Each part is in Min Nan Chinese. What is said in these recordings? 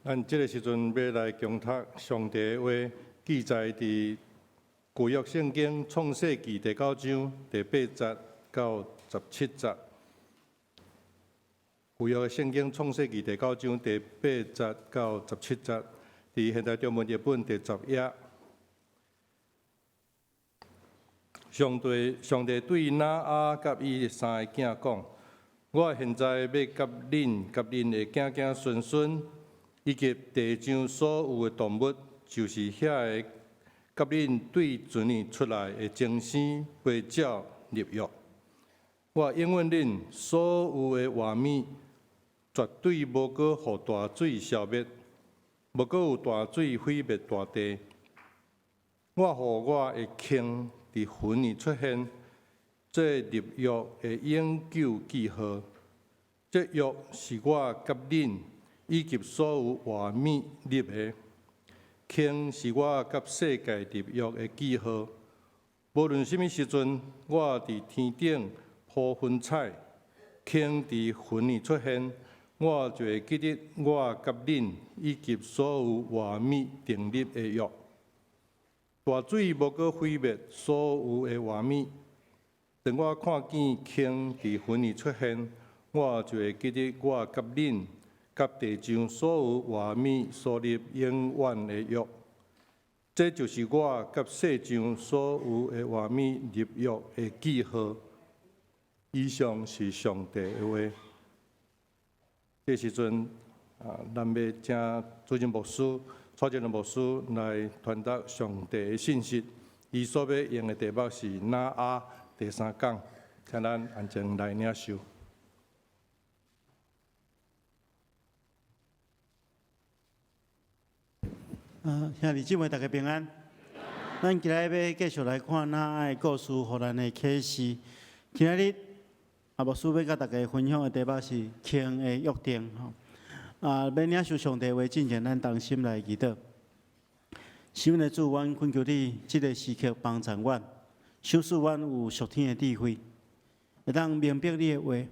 咱這个時陣欲來共讀上帝的話，記載佇舊約聖經創世記第九章第八節到十七節。舊約聖經創世記第九章第八節到十七節，佇現代中文譯本第十頁。上帝上帝對挪亞佮伊的三个囝講：我現在欲佮恁佮恁的囝囝孫孫，以及地上所有的動物，就是遐个佮恁對船裡出來的精生飛鳥立約。我應允恁所有的活物，絕對無閣予大水消滅，無閣有大水毀滅大地。我予我的坑佇雲裡出現，做立約的永久記號。這約是我佮恁以及所有活物立的，坑是我佮世界立約的記號。無論啥物時陣，我佇天頂鋪雲彩，坑佇雲裡出現，我就會記得我佮恁以及所有活物訂立的約。大水無閣毀滅所有的活物。當我看見坑佇雲裡出現，我就會記得我佮恁佮地上所有活物所立永遠的約。這就是我佮世上所有的活物立約的記號。以上是上帝的話。這時陣啊，咱欲請主任牧師、蔡振龍牧師來傳達上帝的信息。伊所欲用的題目是挪亞第三講，請咱安靜來領受。兄弟姊妹，大家平安。咱今日欲繼續來看挪亞的故事，予咱的啟示。今仔日牧師欲佮大家分享的題目是坑的約定。吼，欲領受上帝話進前，咱同心來祈禱。慈阮的主，阮懇求你，這个時刻幫助阮，賞賜阮有屬天的智慧，會當明白你的話，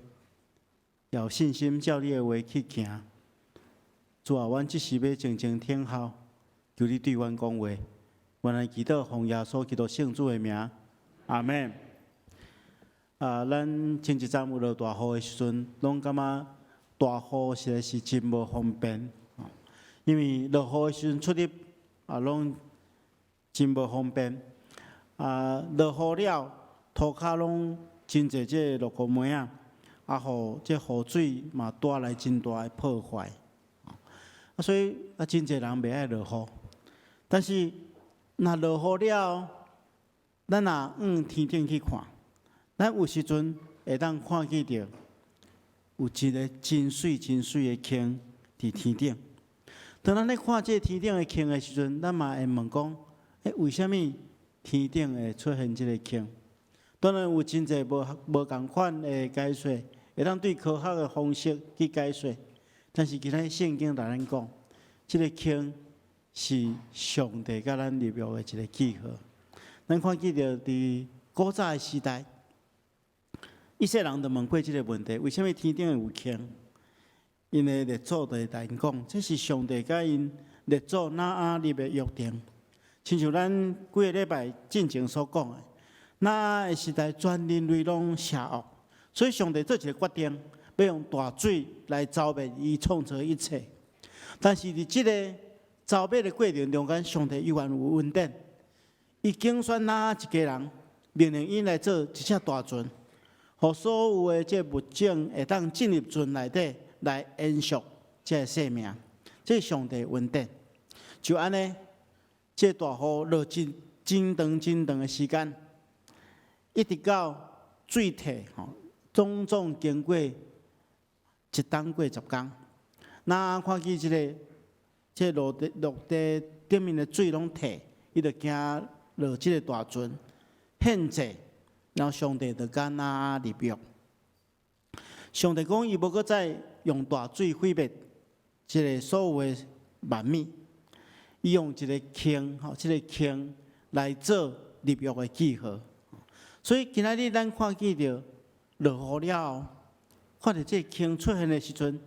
有信心照你的話去行。主啊，阮這時欲靜靜聽候。求你對阮講話，阮來祈禱奉耶穌基督聖子的名，阿們。咱前一陣有落大雨的時陣，攏感覺大雨實在是真無方便，因為落雨的時陣出入啊，攏真無方便。落雨了，塗跤攏真濟這個落雨糜仔，予這雨水嘛帶來真大的破壞。所以真濟人袂愛落雨，但是若落雨了，咱若往天頂去看，咱有時陣會當看見著有一个真媠真媠的坑佇天頂。當咱咧看這个天頂的坑的時陣，咱嘛會問講：欸，為啥物天頂會出現這个坑？當然有真濟無無仝款的解說，會當對科學的方式去解說。但是今仔聖經來咱講，這个坑是上帝佮咱立約的一个記號。咱看見著佇古早的時代，以色列人就問過這个問題：為啥物天頂會有坑？𪜶的列祖就會來𪜶講，這是上帝佮𪜶列祖挪亞立的約定。親像咱幾个禮拜進前所講的，挪亞的時代全人類攏邪惡，所以上帝做一个決定。欲用大水來剿滅伊創造一切，但是佇這个剿滅的過程中間，上帝猶原有恩典，伊揀選挪亞一家人，命令𪜶來做一隻大船，予所有的這物種會當進入船內底來延續這个生命。這是上帝恩典。就按呢，這大雨落真真長真長的時間，一直到水退吼，總總經過。一冬過十工，挪亞看見這个這個陸地陸地頂面的水攏退，伊就驚落這個大船獻祭，然後上帝就佮挪亞立約。上帝講伊無閣再用大水毀滅這个所有的萬物，伊用一个坑吼，這个坑來做立約的記號。所以今仔日咱看見著落雨了後。看著這个坑出現的時陣，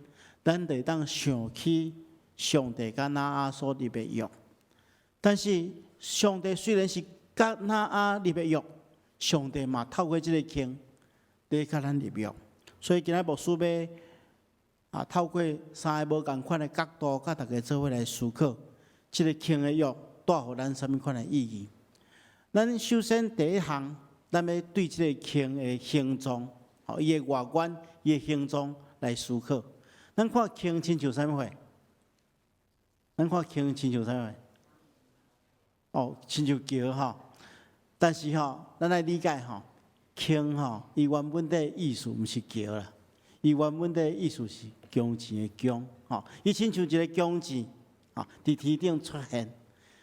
咱就會當想起上帝佮挪亞所立的約。但是上帝雖然是佮挪亞立的約，上帝嘛透過這个坑咧佮咱立約。所以今仔牧師欲透過三个無仝款的角度，佮大家做伙來思考，這个坑的約帶予咱啥物款的意義。咱首先第一項，咱欲對這个坑的形狀，吼，伊的外觀、伊的形狀來思考。咱看坑親像啥物貨？咱看坑親像啥物貨？哦，親像橋吼。但是吼，咱愛理解吼，坑吼，伊原本的意思毋是橋啦，伊原本的意思是弓箭的弓，吼，伊親像一個弓箭，吼，佇天頂出現。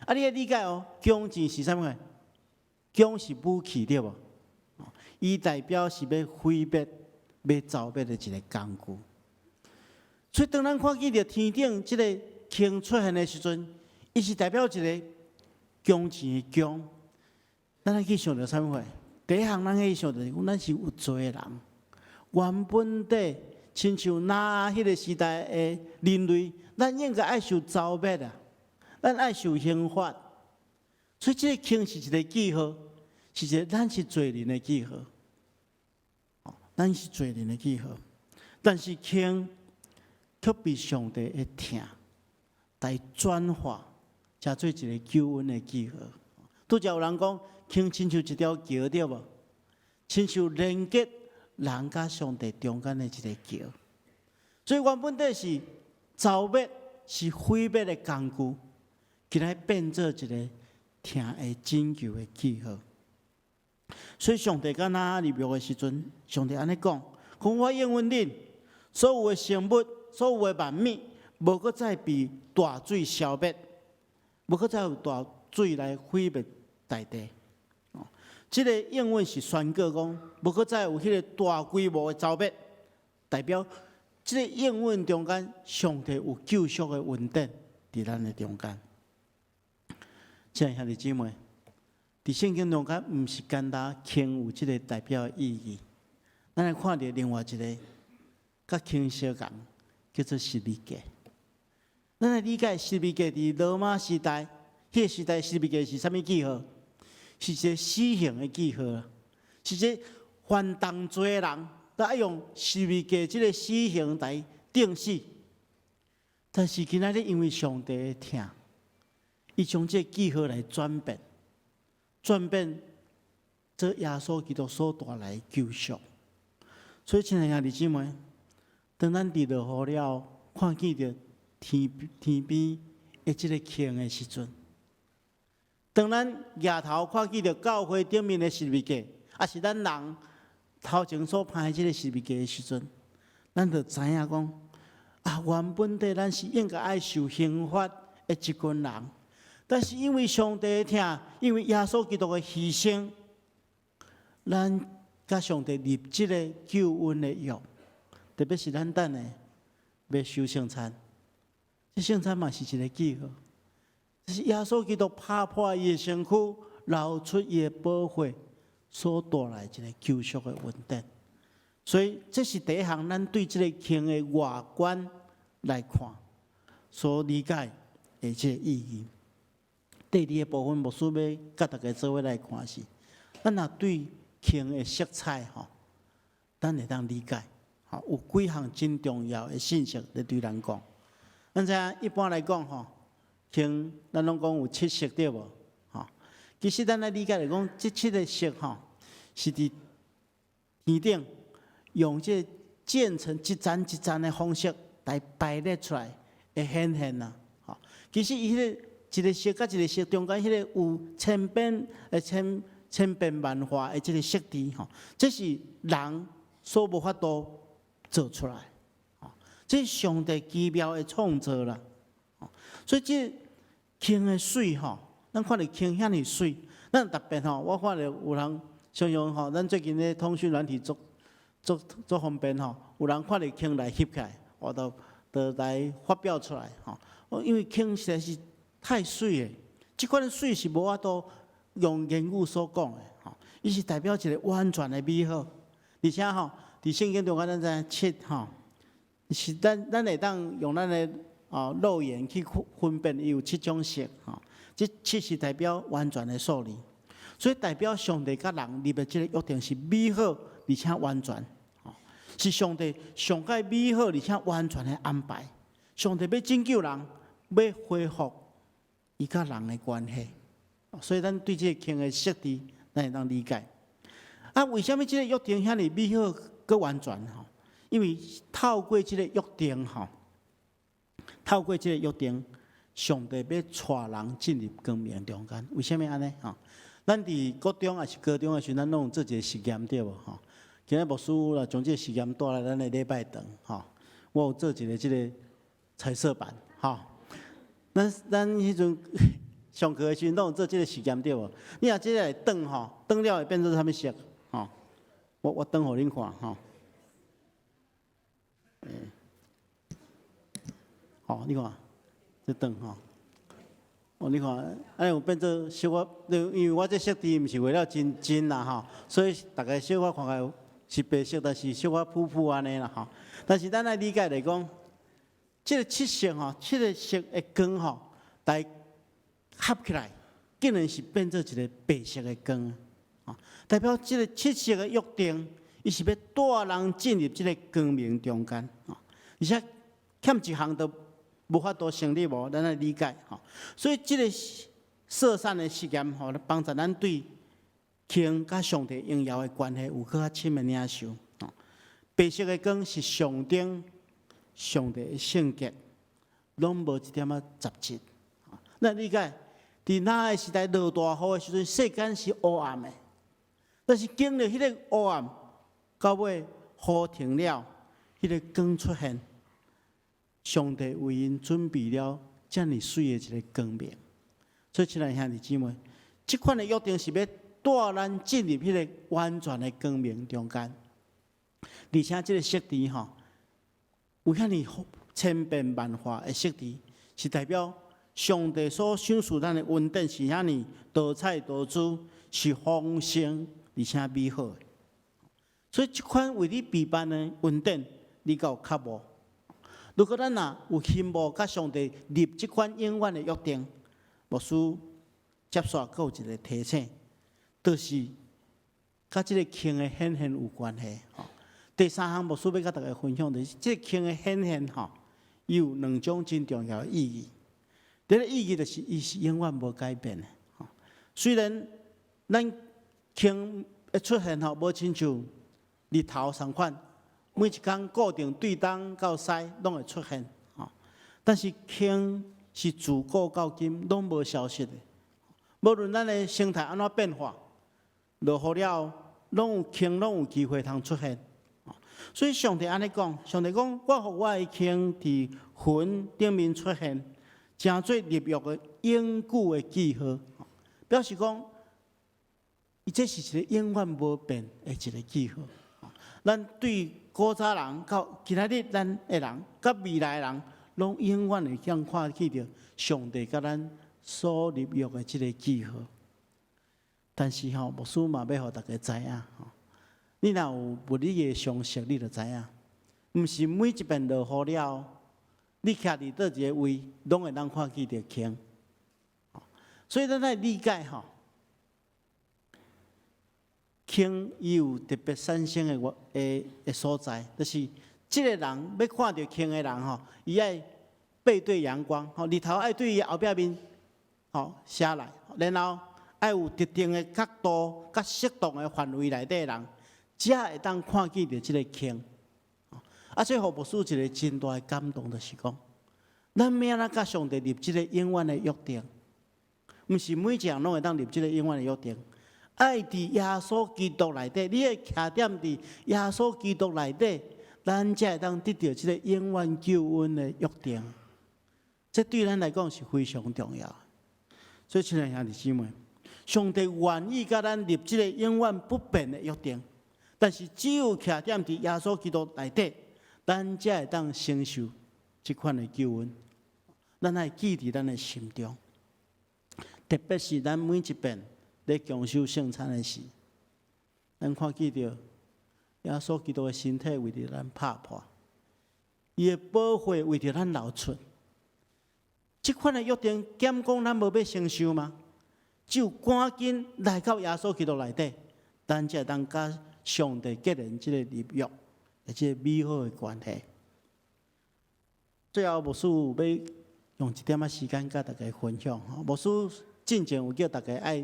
啊，你愛理解哦，弓箭是啥物貨？弓是武器對無？伊代表是欲毀滅、欲剿滅的一个工具。所以當咱看見著天頂這个坑出現的時陣，伊是代表一个弓箭的弓。咱愛去想著啥物貨？第一項咱去想著是講，咱是有罪的人。原本底親像挪亞彼个時代的人類，咱應該愛受剿滅啊，咱愛受刑罰。所以這個坑是一个記號，是一个咱是罪人的記號。咱是罪人的記號，但是坑卻被上帝的疼來轉化，成做一个救恩的記號。拄才有人講，坑親像一條橋對無？親像連結人佮上帝中間的一个橋。所以原本底是剿滅、是毀滅的工具，今仔變做一个疼的拯救的記號。所以上帝佮挪亞立約的時陣，上帝按呢講：講我應允恁所有的生物、所有的萬物，無閣再被大水消滅，無閣再有大水來毀滅大地。哦，這个應允是宣告講，無閣再有彼个大規模的剿滅，代表這个應允中間，上帝有救贖的恩典佇咱的中間。親愛兄弟姊妹，佇聖經中間，毋是干焦坑有這个代表意義。咱來看著另外一个，佮坑相仝，叫做十字架。咱來理解十字架佇羅馬時代，彼个時代十字架是啥物記號？是一个死刑的記號，是一個犯重罪的人，都愛用十字架這个死刑來釘死。但是今仔日因為上帝的疼，伊將這个記號來轉變，轉變做耶穌基督所帶來的救贖。所以，親愛兄弟姊妹，當咱佇落雨了，看見著天邊的這个坑的時陣，當咱舉頭看見著教會頂面的十字架，抑是咱人頭前所攀的這个十字架的時陣，咱就知影講，啊，原本底咱是應該愛受刑罰的一群人，但是因為上帝的疼，因為耶穌基督的犧牲，咱佮上帝立這个救恩的約，特別是咱等下欲守聖餐，這聖餐嘛是一个記號，這是耶穌基督拍破伊的身軀，流出伊的寶血，所帶來一个救贖的恩典。所以這是第一項，咱對這个坑的外觀來看，所理解的這個意義。第二个部分，牧師欲佮大家做伙來看是，咱若對坑的色彩吼，咱會當理解，吼，有幾項真重要的信息咧對咱講。咱知影一般來講吼，坑咱攏講有七色對無？吼，其實咱來理解來講，這七个色吼，是佇天頂用這個漸層一層一層的方式來排列出來的顯現啊。吼，其實伊彼個一个色佮一个色中間彼个有千變萬化的這个設置吼，這是人所無法度做出來，吼，這是上帝奇妙的創造啦。所以這坑的媠吼，咱看著坑遐爾媠，咱特別吼，我看著有人常常吼，咱最近咧通訊軟體足足足方便吼，有人看著坑來翕起來，我都來發表出來吼。因為坑實在是太媠的，這款的媠是無法度用言語所講的吼，伊是代表一个完全的美好，而且吼，佇聖經中間咱知影七吼，是咱會當用咱的肉眼去分辨，伊有七種色吼。這七是代表完全的數字，所以代表上帝佮人立的這个約定是美好而且完全，是上帝上蓋美好而且完全的安排。上帝欲拯救人，欲恢復伊佮人的關係，所以咱對這个坑的設置，咱會當理解。啊，為啥物這个約定遐爾美好閣完全？吼，因為透過這个約定，吼，透過這个約定，上帝欲帶人進入光明中間。為啥物按呢？吼，咱佇國中抑是高中的時陣，咱攏有做一个實驗對無？吼，今仔牧師若將這个實驗帶來咱的禮拜堂，吼，我有做一个這个彩色板，吼。咱彼陣上課的時陣，攏有做這个實驗對無？你若這个來轉吼，轉了會變做啥物色？吼，我轉予恁看吼。欸，好，你看，這轉吼。哦，你看，按呢有變做小可，因為我這設置毋是畫了真真啦吼，所以大家小可看起來是白色，但是小可浮浮按呢啦吼。但是咱愛理解來講，這个七色吼，七个色的光吼，來合起來，竟然是變做一个白色的光，啊，代表這个七色的約定，伊是欲帶人進入這个光明中間，啊，而且欠一項都無法度成立無，咱愛理解吼。所以這个色散的實驗吼，幫助咱對坑佮上帝榮耀的關係有閣較深的領受。白色的光是象徵上帝的聖潔，攏無一點仔雜質。咱理解，佇挪亞的時代落大雨的時陣，世間是烏暗的，但是經歷彼个烏暗，到尾雨停了，彼个光出現，上帝為𪜶準備了遮爾媠的一个光明。所以，親愛兄弟姊妹，這款的約定是欲帶咱進入彼个完全的光明中間，而且這个設置吼，有遐爾千變萬化的設置，是代表上帝所賞賜咱的恩典是遐爾多彩多姿，是豐盛而且美好的。所以，這款為你備辦的恩典，你敢有渴慕？如果咱若有希望佮上帝立這款永遠的約定，牧師接續閣有一个提醒，就是佮這个坑的顯現有關係。第三項，牧師欲佮大家分享的是，這个坑的顯現吼，伊有兩種真重要的意義。第一个意義就是，伊是永遠無改變的。雖然咱坑會出現吼，無親像日頭仝款，每一工固定對東到西攏會出現，吼。但是坑是自古到今攏無消失的。無論咱的生態按怎變化，落雨了後，攏有坑，攏有機會通出現。所以上帝按呢講，上帝講，我予我的坑佇雲頂面出現，成做立約的永久的記號，表示講，伊這是一个永遠無變的一个記號。咱對古早人到今仔日咱的人，佮未來的人，攏永遠會當看見著上帝佮咱所立約的這个記號。但是吼，牧師嘛欲予大家知影吼，你若有物理的常識，你就知影，毋是每一遍落雨了後，你徛佇佗一个位，攏會當看見著坑。所以咱愛理解吼，坑伊有特別產生的的所在，就是這个人欲看著坑的人吼，伊愛背對陽光，吼，日頭愛對伊後壁面，吼，射來，然後愛有特定的角度、佮適當的範圍內底的人，才會當看見著這个坑。啊，這予牧師一个真大的感動，就是講，咱欲按怎佮上帝立這个永遠的約定，毋是每一個人攏會當立這个永遠的約定。愛佇耶穌基督內底，你的徛點佇耶穌基督內底，咱才會當得著這个永遠救恩的約定。這對咱來講是非常重要。所以，親愛兄弟姊妹，上帝願意佮咱立這个永遠不變的約定，但是只有徛點佇耶穌基督內底，咱才會當承受這款的救恩。咱愛記佇咱的心中，特別是咱每一遍咧共守聖餐的時，咱看見著耶穌基督的身體為著咱拍破，伊的寶血為著咱流出，這款的約定，敢講咱無欲承受嗎？只有趕緊來到耶穌基督內底，咱才會當佮上帝結連這個立約，這個美好的關係。最後，牧師欲用一點仔時間佮大家分享。牧師進前有叫大家愛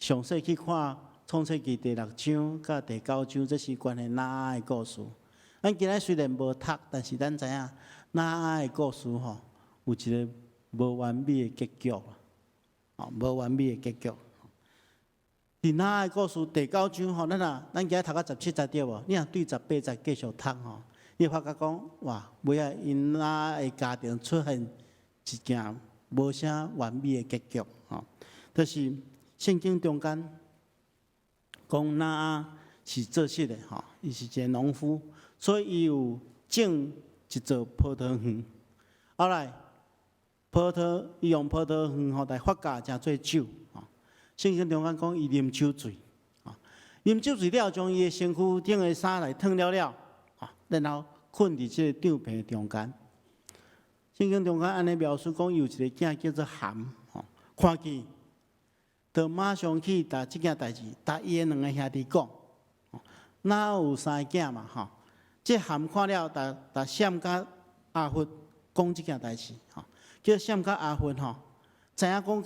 詳細去看創世記第六章佮第九章，這是關於挪亞的故事。咱今仔雖然無讀，但是咱知影挪亞的故事吼，有一個無完美的結局。哦，無完美的結局。佇挪亞的故事第九章吼，咱若咱今仔讀到十七節對無？你若對十八節繼續讀吼，你會發覺講哇，尾仔𪜶挪亞的家庭出現一件無啥完美的結局吼。就是聖經中間講挪亞是做穡的吼，伊是一个農夫，所以伊有種一座葡萄園。後來葡萄，伊用葡萄園吼來發酵成做酒。聖經中間講伊啉酒醉，啉酒醉了，將伊的身軀頂的衫來脫了了，然後睏佇這個帳篷中間。聖經中間按呢描述講，伊有一个囝叫做含，看見，就馬上去共這件代誌，共伊的兩个兄弟講。挪亞有三个囝嘛，吼，這含看了，共共閃佮雅弗講這件代誌，吼，叫閃佮雅弗吼，知影講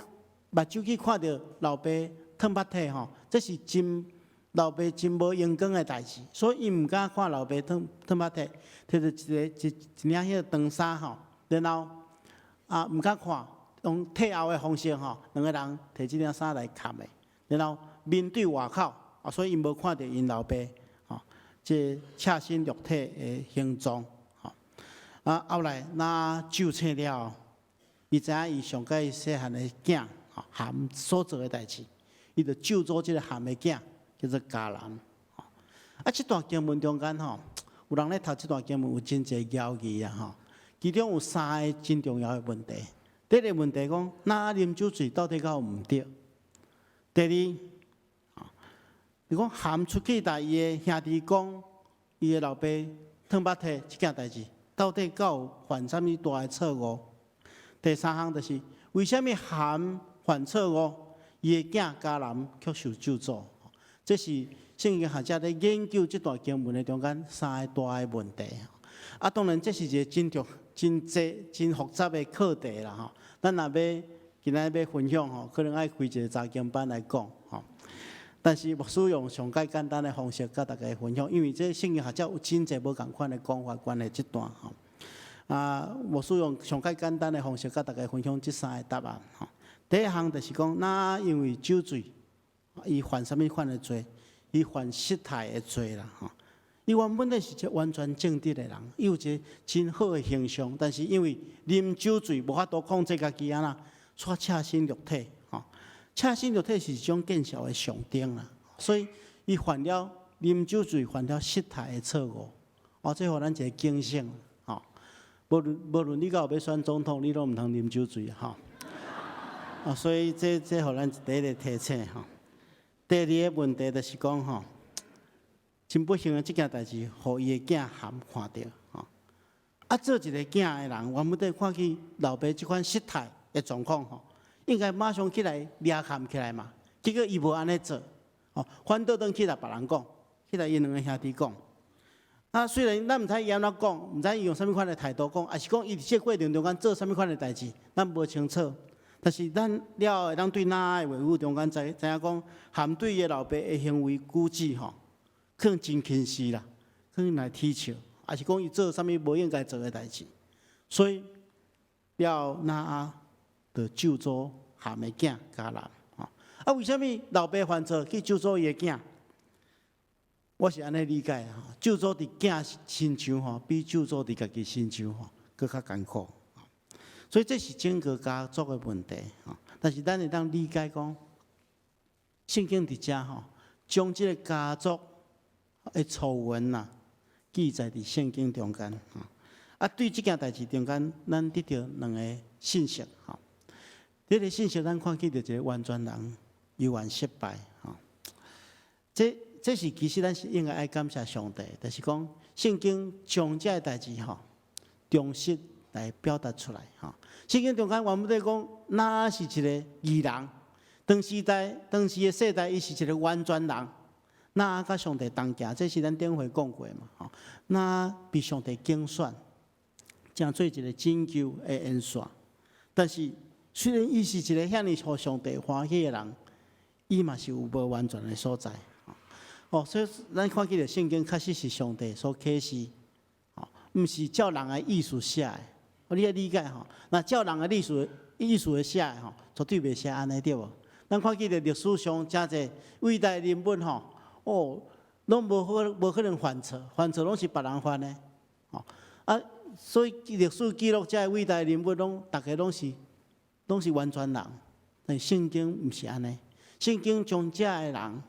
目睭去看著老爸褪腹體吼，這是真老爸真無榮光的代誌，所以伊毋敢看老爸褪褪腹體，提著一个一一領彼個長衫吼，然後啊毋敢看，用退後的方式吼，兩个人提這領衫來蓋的，然後面對外口，啊，所以𪜶無看著𪜶老爸吼，這赤身露體的形狀吼。啊，後來挪亞酒醒了，伊知影伊上蓋細漢的囝吼含所做的代誌，伊就咒詛這个含的囝，叫做迦南。啊，這段經文中間吼，有人咧讀這段經文有真濟疑義啊吼。其中有三个真重要的問題。第一個問題講，挪亞啉酒醉到底敢有毋對？第二，你講含出去共伊的兄弟講，伊的老爸褪腹體這件代誌，到底敢有犯啥物大的錯誤？第三項就是，為啥物含犯錯誤，伊的囝迦南卻受咒詛？這是聖經學者咧研究這段經文的中間三个大的問題。啊，當然這是一個真重、真濟、真複雜的課題啦吼。咱若欲今仔欲分享吼，可能愛開一個查經班來講吼。但是牧師用上蓋簡單的方式佮大家分享，因為這聖經學者有真濟無仝款的講法關於這段吼。啊，牧師用上蓋簡單的方式佮大家分享這三个答案吼。第一項就是講，挪亞因為酒醉，伊犯啥物款的罪？伊犯失態的罪啦吼。伊原本咧是一個完全正直的人，伊有一个真好的形象，但是因為啉酒醉無法度控制家己按怎，煞赤身露體吼。赤身露體是一種見笑的象徵啦，所以伊犯了啉酒醉，犯了失態的錯誤。哦，這予咱一个警醒吼。無論無論你敢有欲選總統，你攏毋通啉酒醉吼。啊，所以這這予咱第一个提醒吼。第二个問題就是講吼，真不幸的這件代誌，予伊的囝含看著吼。啊，做一个囝的人，原本底看見老爸這款失態的狀況吼，應該馬上起來掠頇起來嘛。結果伊無按呢做，吼，反倒轉去共別人講，去共𪜶兩个兄弟講。啊，雖然咱毋知伊按怎講，毋知伊用啥物款的態度講，抑是講伊佇這個過程中間做啥物款的代誌，咱無清楚。但是咱了後會當對挪亞的話語中間知知影講，含對伊的老爸的行為舉止吼，可能真輕視啦，可能來取笑，抑是講伊做啥物無應該做的代誌，所以了後挪亞就咒詛含的囝迦南吼。啊，為啥物老爸犯錯去咒詛伊的囝？我是按呢理解吼，咒詛佇囝身上吼，比咒詛佇家己身上吼，閣較艱苦。所以這是整個家族的問題吼。但是咱會當理解講，聖經佇遮吼，將這个家族的醜聞呐，記載佇聖經中間吼。啊，對這件代誌中間，咱得著兩个信息吼。第一个信息，咱看見著一个完全人猶原失敗吼。這這是其實咱是應該愛感謝上帝，就是講聖經將這个代誌吼，忠實來來表達出來吼。聖經中間原本咧講，挪亞是一个義人，當時代當時的世代，伊是一个完全人。挪亞佮上帝同行，這是咱頂回講過的嘛吼。挪亞被上帝揀選，成做一个拯救的元帥。但是雖然伊是一个遐爾予上帝歡喜的人，伊嘛是有無完全的所在。哦，所以咱看見著聖經確實是上帝所啟示，吼，毋是照人的意思寫的。你愛理解吼，若照人的意思來寫的吼，絕對袂寫按呢，對無？咱看見著歷史上誠濟偉大人物吼，哦，攏無可能犯錯，犯錯攏是別人犯的，吼啊，所以歷史記錄這偉大人物攏逐个攏是完全人，但聖經毋是按呢，聖經將這个人，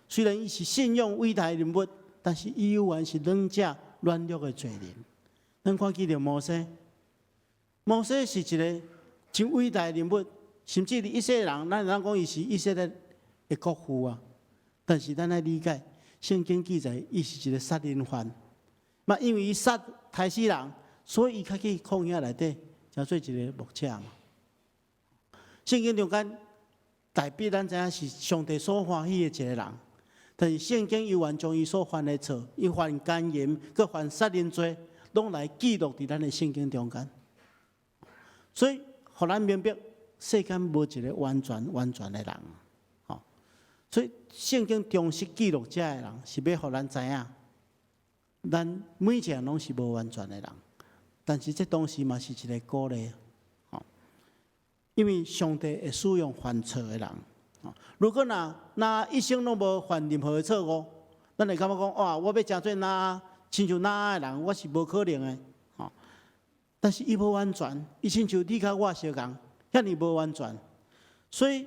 雖然伊是信仰偉大人物，但是伊猶原是軟者軟弱的罪人。咱看見著摩西，摩西是一个真偉大的人物，甚至以色列人，咱會當講伊是以色列的國父啊。但是咱愛理解，聖經記載伊是一個殺人犯。嘛，因為伊殺刣死人，所以伊較去曠野內底，成做一个牧者嘛。聖經中間大衛咱知影是上帝所歡喜的一個人。但是聖經猶原將伊所犯的錯，伊犯姦淫，閣犯殺人罪，攏來記錄佇咱的聖經中間。所以，予咱明白，世間無一个完全完全的人，吼。所以聖經忠實記錄這个人，是欲予咱知影，咱每一個人攏是無完全的人。但是這同時嘛是一個鼓勵，吼。因為上帝會使用犯錯的人。如果若挪亞一生攏無犯任何的錯誤，咱會感覺講哇，我欲成做挪亞，親像挪亞的人，我是無可能的，吼。但是伊無完全，伊親像你佮我相仝，遐爾無完全，所以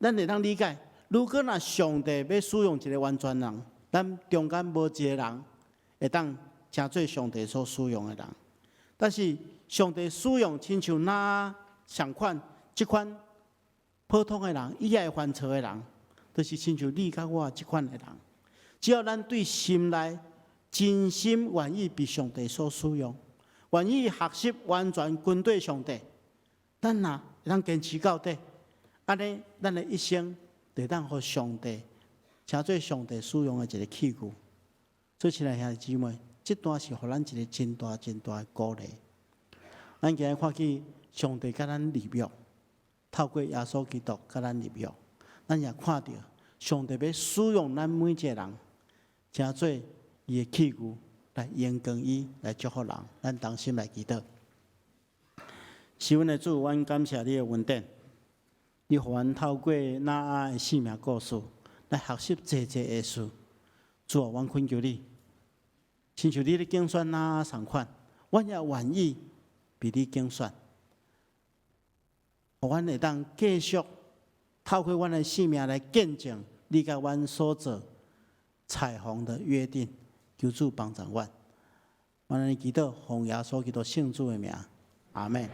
咱會當理解，如果若上帝欲使用一个完全人，咱中間無一个人會當成做上帝所使用的人。但是上帝使用親像挪亞仝款這款普通的人，伊也會犯錯的人，就是親像你佮我這款的人。只要咱對心內真心願意被上帝所使用，願意學習完全跟綴上帝，咱若會當堅持到底，按呢，咱的一生就會當予上帝成做上帝使用的一個器具。所以，親愛兄弟姊妹，這段是予咱一個真大真大的鼓勵。咱今日看見上帝佮咱立約，透過耶穌基督佮咱立約，咱也看著上帝欲使用咱每一個人，成做伊的器具來榮光伊，來祝福人。咱同心來祈禱。是阮的主，阮感謝你的恩典，你予阮透過挪亞的生命故事來學習濟濟的事。主啊，阮懇求你，親像你咧揀選挪亞仝款，阮也願意被你揀選，予阮會當繼續透過阮的生命來見證你佮阮所做彩虹的約定。求主幫助阮，阮按呢祈禱，奉耶穌基督聖主的名，阿門。